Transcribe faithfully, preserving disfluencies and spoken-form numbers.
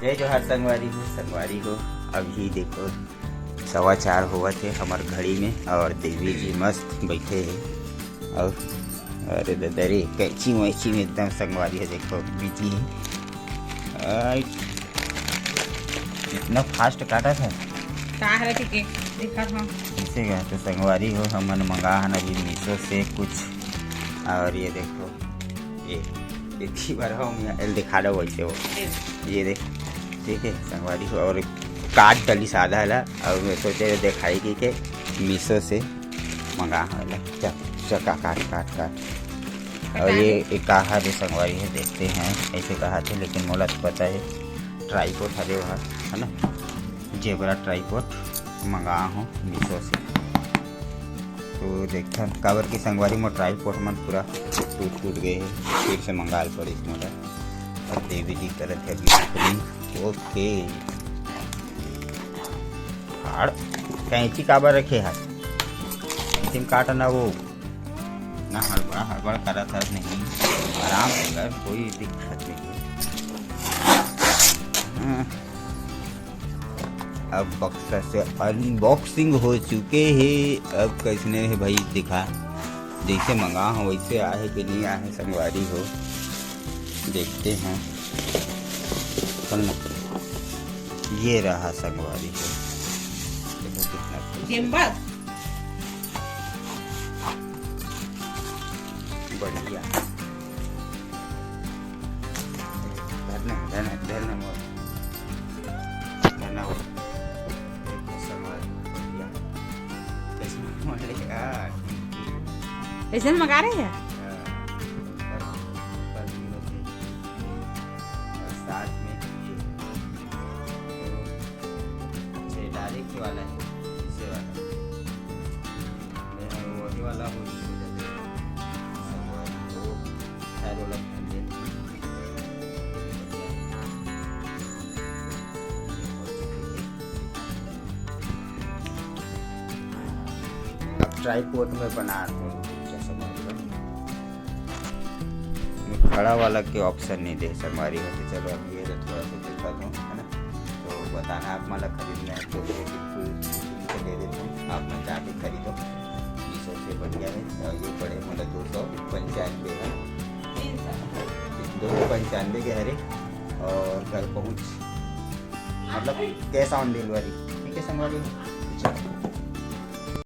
जय जोहार संगवारी हो, संगवारी हो। अभी देखो सवा चार होवत हे हमर घड़ी में और देवी जी मस्त बैठे हे। और अरे दादा रे, कैंची वैची में एकदम संगवारी हे, देखो बिजी हे। आई, इतना फास्ट काटा था। का हरे ठीक है, देखा था। इसे का तो संगवारी हो, हमन मंगा हन अभी मीशो से कुछ। और ये देखो, ये एक ही बार हम एल दिखा दो वैसे वो। ये देख, ठीक है संगवारी हो, और काट डली सादा ला, और मैं सोचे दिखाई कि के मीशो से मंगा हन ला। चल, चल, का-, काट, काट, काट। और ये, ये का हरे संगवारी है, देखते हैं ऐसे कहा थे, लेकिन मोला तो पता है ट्राइपॉड हरे वहाँ, है ना, जेबरा ट्राइपॉड मंगा हूँ मीशो से। तो देखथन, काबर के संगवारी मोर ट्राइपॉड मन पूरा टूट, टूट गए हैं, फिर से मंगाल पड़े मोला। और देवी जी करत है अभी opening। ओके, फाड़, कैंची काबर रखे है, कैंची में काटना वो ना, हड़बड़ा हड़बड़ करत हस नहीं, आराम से कर, कोई दिक्कत नहीं है। हाँ। अब बक्सा से अनबॉक्सिंग हो चुके हे। अब कैसने हे भाई, दिखा, जैसे मंगा हो वैसे आहे कि नहीं आहे संगवारी हो, देखते हैं। सुन ना, ये रहा संगवारी हो, देखो कितना खुश है। जेम्बस। बढ़िया। धरना, धरना, धरना मोर। धरना हो। एक customer बढ़िया। Customer बोल रहे, हाँ, ठीक, ठीक। ऐसे में मंगा रहे हैं? हाँ, ऊपर, ऊपर भी होते हैं। और साथ में ये। ये direct वाला है, इसे वाला। मैं वही वाला हूँ, जिससे जाते हैं। वो खैर वाला फैमिली। अब ट्राइपॉड में बना रहे हैं, जैसा मतलब। में खड़ा वाला के ऑप्शन नहीं दे संगवारी हो, तो चलो अब ये तो थोड़ा सा देखा दो, है ना। तो बताना आप मला खरीदना है तो ये बिल्कुल free से दे देता हूँ, आप मन जाके खरीदो, मीशो से बढ़िया है। और ये पड़े मतलब दो सौ पंचानवे है, दो सौ पंचानवे के हरे, और घर पहुँच मतलब cash on delivery, ठीक है संगवारी हो। चलो।